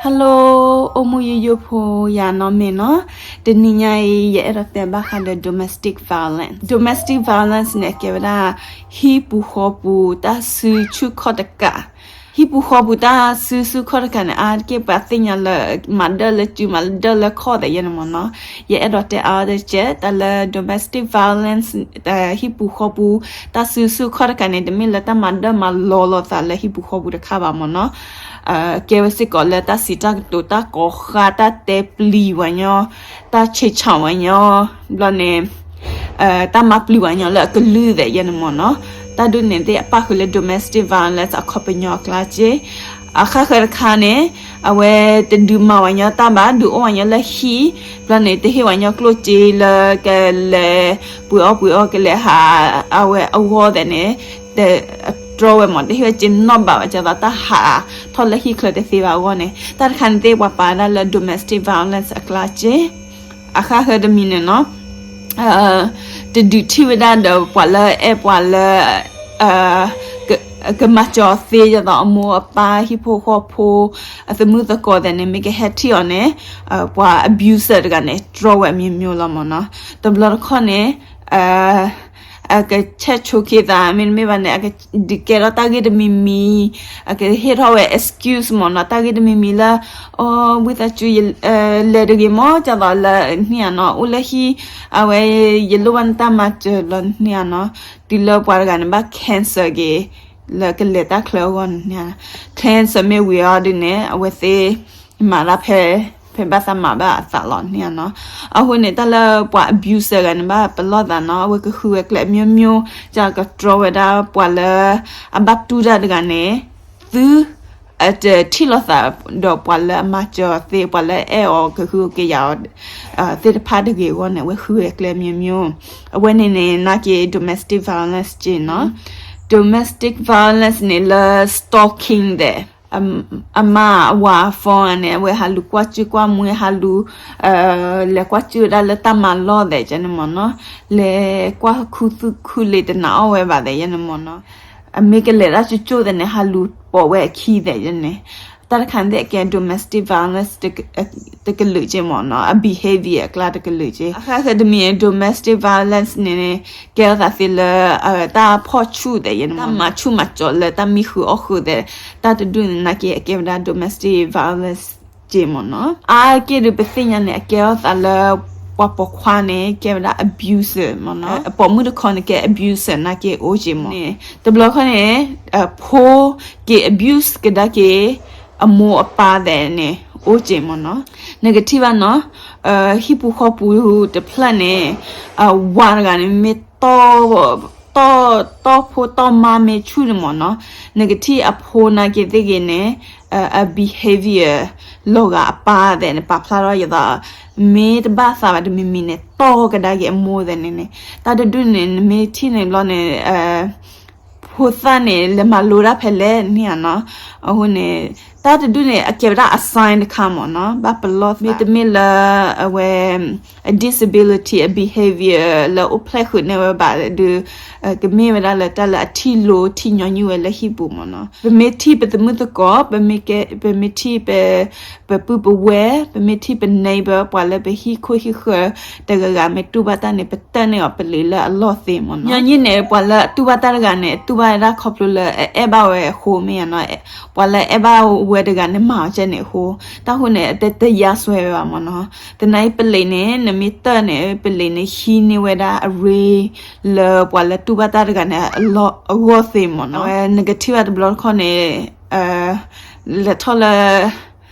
Hello အိၣ်မူယိယိဖိ ယၤနီၢ်မ့ၢ်နီၤ, တနံၤညါအံၤ ယအဲၣ်ဒိးတဲဘၣ်ဃးဒီး domestic violence. Domestic violence န့ၣ် ကဲဝဲဒၣ် ဟံၣ်ပူၤဃီပူၤတၢ်စုဆူၣ်ခီၣ်တကး, ဟံၣ်ပူၤဃီပူၤတၢ်စုဆူၣ်ခီၣ်တကးန့ၣ် အါတက့ၢ်ပှၤသ့ၣ်ညါလၢ မၤဒၢၣ်လၢစု မၤဒၢၣ်လၢခီၣ်သဲးယဲန့ၣ်မ့ၢ်နီၤ. ယအဲၣ်ဒိးတဲအါတက့ၢ် တၢ်လၢ domestic violence ဟံၣ်ပူၤဃီပူၤ တၢ်စုဆူၣ်ခီၣ်တကးန့ၣ် တမ့ၢ်လၢတၢ်မၤဒၢၣ်မၤလီၤလိာ်သးလၢဟံၣ်ပူၤဃီပူၤတခါဘၣ်မ့ၢ်နီၤ. ကဲဝဲစ့ၢ်ကီးလၢတၢ်စံးတၢ်ကတိၤ တၢ်ကိးဃါ တၢ်တဲပျံၤဝဲညီ, တၢ်ဆံးဆံးဝဲညီ, ဘျီန့ၣ် တၢ်မၤပျံၤဝဲညီလၢအကလုၢ်သဲးယဲန့ၣ်မ့ၢ်နီၤ. တၢ်ဒ်န့ၣ်သ့ၣ်အပၣ်ဃုာ်လၢ domestic violence အခီပညီအကျါစ့ၢ်. အခါဃၢၤတခါန့ၣ် အဝဲတဒုးမၤဝဲညီတၢ်ဘၣ်, ဒုးအိၣ်ဝဲညီလၢဟံၣ်, ဘျီန့ၣ် တဟ့ၣ်ဝဲညီကျိၣ်စ့လၢကလဲၤပှ့ၤအီၣ်ပှ့ၤအီကလဲၤဟး အဝဲအဂီၢ်သဲးန့ၣ် တတြီဝဲမ့ၢ် တဟ့ၣ်ဝဲစ့နီၣ်ဘၣ်ဘၣ် ဒ်သိးတၢ်ဟးထီၣ်လၢဟံၣ်ချၢတသ့ဘၣ်အဂီၢ်န့ၣ်. တၢ်တခါန့ၣ်သ့ၣ် ပှၤပာ်ဝဲဒၣ်လၢ domestic violence အကျါစ့ၢ်. အခါဃၢၤတမံၤန့ၣ်နီၤ တဒုးထံၣ်ဝဲဒၣ်ဒီးပှၤလၢအဲၣ်ပှၤလၢ ကမၤစၢၤအီၤသ့ ဒ်သိးအမိၢ်အပၢ် ဟံၣ်ဖိဃီဖိ အသမုၣ်သကိးသဲးန့ၣ် မ့ၢ်ကဟဲထံၣ်အီၤန့ၣ် ပှၤ abuser တဂၤန့ၣ် တြီဝဲမံၤမံၤလီၤမ့ၢ်နီၤ. တဘျီတခီၣ်န့ၣ် အကဆဲးဆိးက့ၤသး မ့တမ့ၢ်ဘၣ်န့ၣ် အကဒုးကဲထီၣ်တၢ်ဂ့ၢ်တမံၤမံၤ, အကဟ့ၣ်ထီၣ်ဝဲ excuse မ့ၢ်နီၤ, တၢ်ဂ့ၢ်တမံၤမံၤလၢ အီ ဝံသးစူၤ လဲၤတဂ့ၤမ့ၢ် ဒ်သိးလၢန့ၣ်ဧါနီၤ, အိၣ်လၢဟံၣ် အဝဲ ယလိၣ်ဘၣ်နတၢ်မၤစၢၤလီၤန့ၣ်ဧါနီၤ. တုၤလၢပှၤတဂၤန့ၣ်ဘၣ် cancel က့ၤ လၢကလဲၤတၢ်ချၢအဂီၢ်န့ၣ်ဧါ, cancel မ့ၢ်ဝံၤအီၤဒ်န့ၣ် အဝဲသ့ၣ်မၤတၢ်ဖဲ ဖဲဘၣ်သးမၤဘၣ်အသးလီၤန့ၣ်ဧါနီၤ. အဃိန့ၣ် တၢ်လၢပှၤ abuser တဂၤန့ၣ် ဘၣ်ပလီၢ်သးနီၤ, အဝဲကဃုဝဲကျဲအမျိုးမျိုး, ကကတြီဝဲဒၣ်ပှၤလၢအဘၣ်တူၢ်တၢ်တဂၤန့ၣ် သု အတထံၣ်လိာ်သးဒီးပှၤလၢအမၤစၢၤအီၤသ့, ပှၤလၢအအဲၣ်အီၤကဟုကယာ်အီၤသ့ၣ်တဖၣ်တဂ့ၤအဂီၢ်န့ၣ် အဝဲဃုဝဲကျဲအမျိုးမျိုး. အဝဲန့ၣ်န့ၣ် နာ်က့ domestic violence က့နီၤ. Domestic violence န့ၣ်လၢ stalking သဲး အမါအဝၤ phone န့ၣ် အဝဲဟးလူၤကွၢ်စုကွၢ်မှဲ ဟးလူၤ လဲၤကွၢ်စုဝဲဒၣ်လၢတၢ်မၤလီၢ်သဲးယဲန့ၣ်မ့ၢ်နီၤ, လဲၤကွၢ်ခူသူၣ်ခူလ့ၤတနာ်အီၣ်ဝဲဘၣ်သဲးယဲန့ၣ်မ့ၢ်နီၤ, အမ့ၢ်ကလဲၤတၢ်ကၠိကၠိသဲးန့ၣ် ဟးလူၤပိာ်ဝဲအခံသဲးယဲန့ၣ်, တၢ်တခါန့ၣ်သ့ၣ်အကဲ domestic violence တကလုာ်က့မ့ၢ်နီၤ, အ behavior အကျါတကလုာ်က့. အဃၣ်ဃၢၤတမံၤ domestic violence န့ၣ် ကဲထီၣ်သးသ့လၢ တၢ်ဖီၣ်ဆူၣ်သဲးယဲန့ၣ်မ့ၢ်နီၤ, တၢ်မၤဆူၣ်မၤစိးလၢတၢ်မံဃုာ်အီၣ်ဃုာ်သဲး, တၢ်တဒူၣ်န့ၣ် နာ်က့အကဲဝဲဒၣ် domestic violence က့မ့ၢ်နီၤ. အါက့ၢ်ဒုးပသ့ၣ်ညါန့ၣ် အကဲထီၣ်သးလၢ ပှၤပိာ်ခွါန့ၣ် ကဲဝဲဒၣ် abuser မ့ၢ်နီၤ, အပိာ်မုၣ်တခီန့ၣ်ကဲ abuser နာ်က့အိၣ်က့မ့ၢ်န့ၣ်, တဘျီခီန့ၣ် ဖိက့ၤ abuse ကဒါက့ၤ အမိၢ်အပၢ်သဲးန့ၣ် အိၣ်က့မ့ၢ်နီၤ. နကထံၣ်ဘၣ်နီၤ, ဟံၣ်ပူၤဃီပူၤတဖျၢၣ်န့ၣ် ဝၤတဂၤန့ၣ်မ့ၢ် တီၢ် တီၢ်ဖိတီၢ်မါမ့ၢ်ဆူၣ်န့ၣ်မ့ၢ်နီၤ, နကထံၣ်အဖိနာ်က့သ့ၣ်ဂ့ၤန့ၣ် အ behavior လီၤဂာ်အပၢ်သဲးန့ၣ် ပာ်ဖျါထီၣ်ယသး, မ့ၢ်တဘၣ်သးဘၣ်တမံၤမံၤန့ၣ် တီၢ်ကဒါက့ၤအမိၢ်သဲးန့ၣ်န့ၣ်, တၢ်တဒူၣ်န့ၣ် နမ့ၢ်ထံၣ်န့ၣ်ဘျီန့ၣ် ဖိသၣ်န့ၣ် လဲၤမၤလိတၢ်ဖဲလဲၣ်န့ၣ်ဧါနီၤ. အဃိန့ၣ် တၢ်တဒူၣ်န့ၣ် အကဲဝဲဒၣ် အ sign တခါမ့ၢ်နီၤ, ဘၣ်ပလီၢ်သး မ့တမ့ၢ်လၢအဝဲ အ disability အ behavior လၢအိၣ်ဖျဲၣ်ဃုာ်န့ၢ်ဝဲဘၣ်ဒီး ကမ့ၢ်ဝဲဒၣ်လၢတၢ်လၢအထံၣ်လိထံၣ်ညီနုၢ်ဝဲလၢဟံၣ်ပူၤမ့ၢ်နီၤ. ပမ့ၢ်ထံၣ်ပသမုၣ်သကိး, ပမ့ၢ်ထံၣ်ပ ပပုၢ်ပဝဲၢ်, ပမ့ၢ်ထံၣ်ပ neighbor ပှၤလၢပဟံၣ်ခိၣ်ဟံၣ်ဃၢၤတဂၤဂၤမ့ၢ်တူၢ်ဘၣ်တၢ်န့ၣ် ပတၢၢ်န့ၢ်အီၤပလံာ်လၢအလီၢ်သ့မ့ၢ်နီၤ. ညီနုၢ်န့ၣ် ပှၤလၢအတူၢ်ဘၣ်တၢ်တဂၤန့ၣ် တူၢ်ဘၣ်ဝဲဒၣ်ခီဖျိလၢအအဲၣ်ဘၣ်ဝဲအဃိမ့ၢ်ဧါနီၤ, ပှၤလၢအအဲၣ်ဘၣ်ဝဲတဂၤန့ၣ် မၤအီၤကဲန့ၣ်အဃိ, တၢ်ဃိန့ၣ် အတ တယါစွဲဝဲဘၣ်မ့ၢ်နီၤ. သနာ်က့ပလံာ်န့ၣ် နမ့ၢ်တၢၢ်န့ၣ် ပလံာ်န့ၣ်ဟံးန့ၢ်ဝဲဒၣ်အရ့ လၢပှၤလၢတူၢ်ဘၣ်တၢ်တဂၤန့ၣ် အဂီၢ်သ့မ့ၢ်နီၤ. နကထံၣ်ဘၣ်တဘျီတခီၣ်န့ၣ် လဲၤထီၣ်လၢ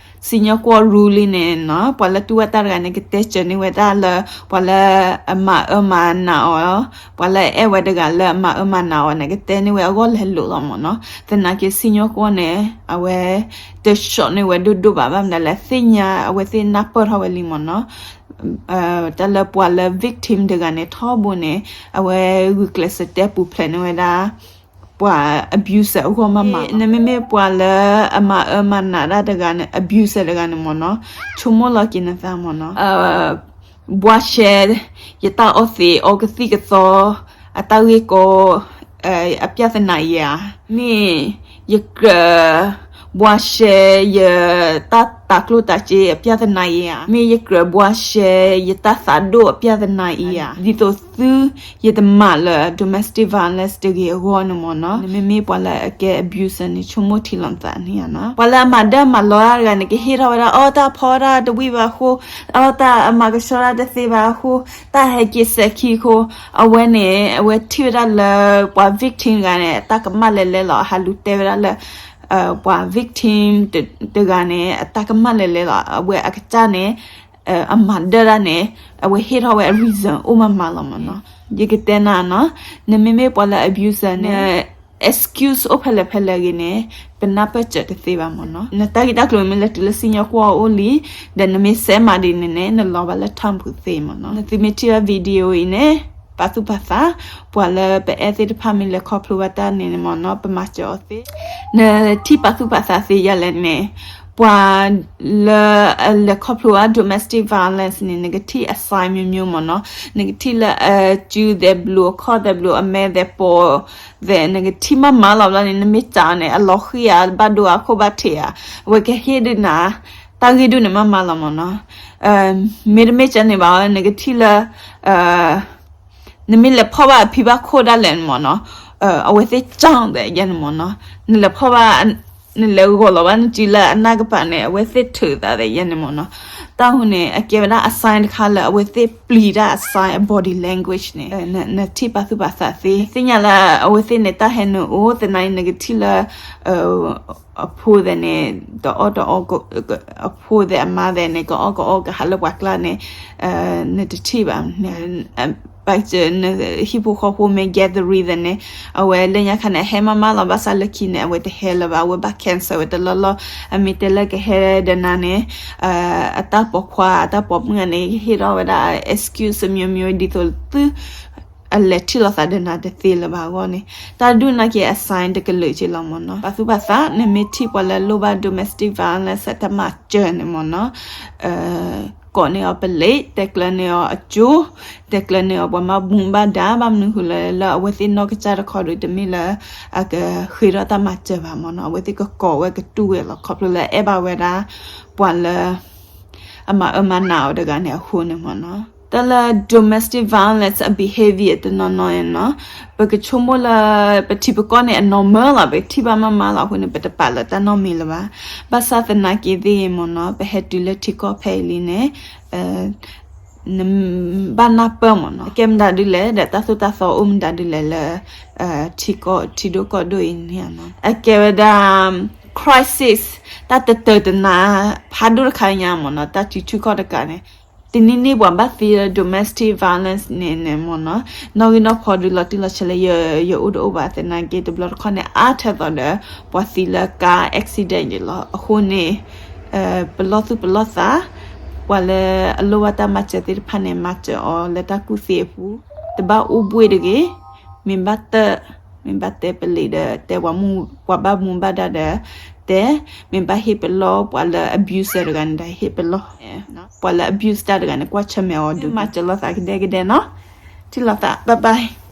စံၣ်ညီၣ်ကွီၢ် ruling န့ၣ်နီၤ, ပှၤလၢတူၢ်ဘၣ်တၢ်တဂၤန့ၣ် ကတဲစၢၤန့ၢ်ဝဲဒၣ်လၢ ပှၤလၢအမၤအၢမၤနးအီၤ, ပှၤလၢအအဲၣ်ဝဲတဂၤလၢအမၤအၢမၤနးအီၤန့ၣ် ကတဲန့ၢ်ဝဲအဂီၢ်လဲၤလိာ်လီၤမ့ၢ်နီၤ. သနာ်က့စံၣ်ညီၣ်ကွီၢ်န့ၣ် အဝဲ တရှော့န့ၢ်ဝဲဒိၣ်ဒိၣ်ဘၣ် ဘၣ်မနုၤလဲၣ် သ့ၣ်ညါအဝဲသ့ၣ်နၢ်ပၢၢ်ထီၣ်ဝဲလံမ့ၢ်နီၤ. တၢ်လၢပှၤလၢ victim တဂၤန့ၣ် ထီဘိန့ၣ် အဝဲဂုာ်ကျဲးစၢးတဲပူၤဖျဲးန့ၢ်ဝဲဒၣ် ပှၤ abuser အဂီၢ်မးမးလီၤ. နမ့မ့ၢ်ပှၤလၢအမၤအၢမၤနးတၢ်တဂၤန့ၣ် abuser တဂၤန့ၣ်မ့ၢ်နီၤ, ဆိကမိၣ်လီၤက့ၤနသးမ့ၢ်နီၤ. ဘှါရှဲ ယတၢ်အီၣ်သ့အီကသံၣ်ကသီ အတၢ်ဂ့ၢ်ကီ အပြဿနာယၤ မ့ၢ်ယကြၢး ဘှါရှဲယတၢ်တၤကျိၣ်တၤစ့အပြဿနာအံၤဧါ, မ့ၢ်ယကြၢးဘှါရှဲယတၢ်သးဒိၣ်အပြဿနာအံၤဧါ, ဒ်သိးသု ယတမၤလၢ domestic violence တဂ့ၤအဂီၢ်န့ၣ်မ့ၢ်နီၤ. နမ့မ့ၢ်ပှၤလၢအကဲ abuser န့ၣ် ဆိကမိၣ်ထံလီၤနသးန့ၣ်ဧါနီၤ. ပှၤလၢအမၤဒၢမၤလီတၢ်တဂၤန့ၣ် ကဟ့ၣ်ထီၣ်ဝဲဒၣ် အီၣ်တၢ်ဖီတၢ်တဝံၣ်ဘၣ်အဃိ, အီၣ်တၢ်အမၤကဆှီတၢ်တသ့ဘၣ်အဃိ, တၢ်ဟဲက့ၤစဲးခံအဃိ, အဝဲန့ၣ် အဝဲထံၣ်ဝဲဒၣ်လၢ ပှၤ victim တဂၤန့ၣ် အတၢ်ကမၣ်လဲၤလဲၤလီၤ. အဟးလူၤတဲဝဲဒၣ်လၢ ပှၤ victim တဂၤန့ၣ် အတၢ်ကမၣ်လဲၤလဲၤလီၤ. အဝဲအကစၢ်န့ၣ် အမၤဒၢတၢ်န့ၣ် အဝဲဟ့ၣ်ထီၣ်ဝဲအ reason အိၣ်မးမးလီၤမ့ၢ်နီၤ. ယကတဲနၤနီၤ, နမ့မ့ၢ်ပှၤလၢ abuser န့ၣ် excuse အိၣ်ဖဲလဲၣ်ဖဲလဲၣ်ဂ့ၤန့ၣ် ပနၢ်ပၢၢ်စၢၤတသ့ဘၣ်မ့ၢ်နီၤ. နတၢ်ဂ့ၢ်တၢ်ကျိၤမ့ၢ်လဲၤတုၤလၢစံၣ်ညီၣ်ကွီၢ်အိၣ်လံ, ဒီးနမ့ၢ်စဲးမၤဒ်န့ၣ်န့ၣ် နလီၤဘၣ်လၢ time ပူၤသ့မ့ၢ်နီၤ. နသုမ့ၢ်ထံၣ်ဘၣ် video အံၤန့ၣ် ပာ်သူၣ်ပာ်သး, ပှၤလၢပအဲၣ်သ့ၣ်တဖၣ်မ့ၢ်လဲၤခီဖျိဘၣ်တၢ်န့ၣ်န့ၣ်မ့ၢ်နီၤ ပမၤစၢၤအီၤသ့. နထံၣ်ပာ်သူၣ်ပာ်သးသ့ယဲလဲၣ်န့ၣ်, ပှၤလၢအလဲၤခီဖျိဘၣ် domestic violence န့ၣ် နကထံၣ်အ sign မျိုးမျိုးမ့ၢ်နီၤ. နကထံၣ်လၢအစုသဲးဘျုး အခီၣ်သဲးဘျုး အမဲသဲးပိာ်သဲး နကထံၣ်မးမးလီၤဘျီန့ၣ် နမ့ၢ်စံးအီၤန့ၣ် အလီၤဃံၤဧါ ဘၣ်ဒိအခိၣ်ဘၣ်ထံးဧါ, အဝဲကဟ့ၣ်ဒုးနၤ တၢ်ဂ့ၢ်ဒိၣ်န့ၣ်မးမးလီၤမ့ၢ်နီၤ. မ့တမ့ၢ်ကန့ၣ်ဘၣ် နကထံၣ်လၢ နမ့ၢ်လဲၤဖီၣ်ဘၣ်အဖံဘၣ်ခိၣ်ဒၣ်လဲာ်န့ၣ်မ့ၢ်နီၤ, အဝဲသ့ၣ်ကၠီၣ်သဲးယဲန့ၣ်မ့ၢ်နီၤ. နလဲၤဖီၣ်ဘၣ်, နလဲၤဂီၤလီၤဘၣ်နစုလၢအနၢ်ကပၤန့ၣ် အဝဲသ့ၣ်ထုးသးသဲးယဲန့ၣ်မ့ၢ်နီၤ. တၢ်ဟူန့ၣ် အကဲဝဲဒၣ်အ sign တခါလၢအဝဲသ့ၣ်ပျံၤတၢ်အ sign အ body language န့ၣ် နထံၣ်ပာ်သူၣ်ပာ်သးသ့. သ့ၣ်ညါလၢအဝဲသ့ၣ်န့ၣ် တၢ်ဟဲနုာ်အိၣ်သနာ်က့ နကထံၣ်လၢ အဖိသဲးန့ၣ် တအီၣ်တအီ, အဖိသဲးအမါသဲးန့ၣ် ကအီၣ်ကအီကဟးလၢပှၤကျါန့ၣ် နတထံၣ်ဘၣ်. ပကနဟံၣ်ဖိဃီဖိမ့ၢ် gathering သဲးန့ၣ် အဝဲလၢညါခါန့ၣ် အဟဲမးမးလီၤ ဘၣ်ဆၣ်လၢခံန့ၣ် အဝဲတဟဲလၢၤဘၣ်, အဝဲဘၣ် cancel ဝဲတလီၢ်လီၢ်. အမ့ၢ်တဲလၢကဟဲဒီးနၤန့ၣ် အတၢ်ပိာ်ခွါ အတၢ်ပိာ်မုၣ်န့ၣ် ဟ့ၣ်ထီၣ်ဝဲဒၣ် excuse မျိုးမျိုး ဒ်သိးသု အလဲၤထံၣ်လိာ်သးဒီးနၤတသ့လၢၤဘၣ်အဂီၢ်န့ၣ် တၢ်ဒုးနာ်က့ အ sign တကလုာ်က့လီၤမ့ၢ်နီၤ. ပာ်သူၣ်ပာ်သး နမ့ၢ်ထံၣ်ပှၤလၢလိၣ်ဘၣ် domestic violence တၢ်မၤစၢၤန့ၣ်မ့ၢ်နီၤ ကိးန့ၢ်အီၤပလံး, တဲကျၢၤန့ၢ်အီၤအကၠိ, တဲကျၢၤန့ၢ်အီၤပှၤမၤဘူၣ်ဘၣ်ဒါ, ဘၣ်မနုၤဃိလဲၣ် လၢအဝဲသ့ၣ်နီၢ်ကစၢ်တခီဒီး တမ့ၢ်လၢအကဃ့ထီၣ်တၢ်မၤစၢၤဘၣ်မ့ၢ်နီၤ. အဝဲသ့ၣ်ကကိးဝဲကတူၢ်ဝဲလီၤ ခီဖျိလၢအဲၣ်ဘၣ်ဝဲဒၣ် ပှၤလၢ အမၤအၢမၤနးအီၤတဂၤန့ၣ်အဃိန့ၣ်မ့ၢ်နီၤ. တၢ်လၢ domestic violence အ behavior တနီၤနီၤန့ၣ်နီၤ ပကဆိကမိၣ်လၢ ပထံပကီၢ်န့ၣ် အ normal လီၤ, ပထံၣ်ဘၣ်မးမးလီၤအဃိန့ၣ် ပတပာ်လၢတၢ်နီတမံၤလၢၤဘၣ်. ဘၣ်ဆၣ်သနာ်က့သ့ၣ်မ့ၢ်နီၤ ပဟဲတုၤလၢထံကီၢ်ဖဲအံၤလံန့ၣ် နဘၣ်နၢ်ပၢၢ်မ့ၢ်နီၤ အကဲမတၤဒ်လဲၣ် ဒီးတၢ်သိၣ်တၢ်သီအိၣ်မတၤဒ်လဲၣ်လၢ ထံကီၢ် ထံဒိၣ်ကီၢ်ဒိၣ်အံၤန့ၣ်နီၤ အကဲဝဲဒၣ် crisis တၢ်တတၢာ်တနါ ဖးဒိၣ်တခါညါမ့ၢ်နီၤ တၢ်စုထူၣ်ခီၣ်တကးန့ၣ် တနံၤနံၤပှၤဘၣ်သံလၢ domestic violence န့ၣ်န့ၣ်မ့ၢ်နီၤ နီၣ်ဂံၢ်နီၣ်ဖီဒုး လီၤတံၢ်လီၤဆဲးလၢယအိၣ်တအိၣ်ဘၣ်သနာ်က့ တဘျီတခီၣ်န့ၣ် အါထဲသိးဒီး ပှၤသံလၢ car accident ယ့ၣ်လီၤ. အဃိန့ၣ် ပလီၢ်သူၣ်ပလီၢ်သး ပှၤလၢအလိၣ်ဘၣ်တၢ်မၤစၢၤသ့ၣ်တဖၣ်န့ၣ် မၤစၢၤအီၤလၢတၢ်ကူၣ်သ့အပူၤ တဘၣ်အိၣ်ဘှ့ၣ်တဂ့ၤ. မ့ၢ်ဘၣ်တၢ် မ့ၢ်ဘၣ်တဲပလံးဒီး တဲပှၤမူ ပှၤဘၣ်မူဘၣ်ဒါဒီး တဲ မ့ၢ်ဘၣ်ဟ့ၣ်ပလီၢ် ပှၤလၢ abuser တဂၤန့ၣ်ဒီး ဟ့ၣ်ပလီၢ် ပှၤလၢ abuse တၢ်တဂၤန့ၣ် ကွၢ်ဆၢၣ်မဲာ်အီၤဒုး မၤစၢၤလိာ်သးကဒဲကဒဲနီၤ ထံၣ်လိာ်သး bye bye.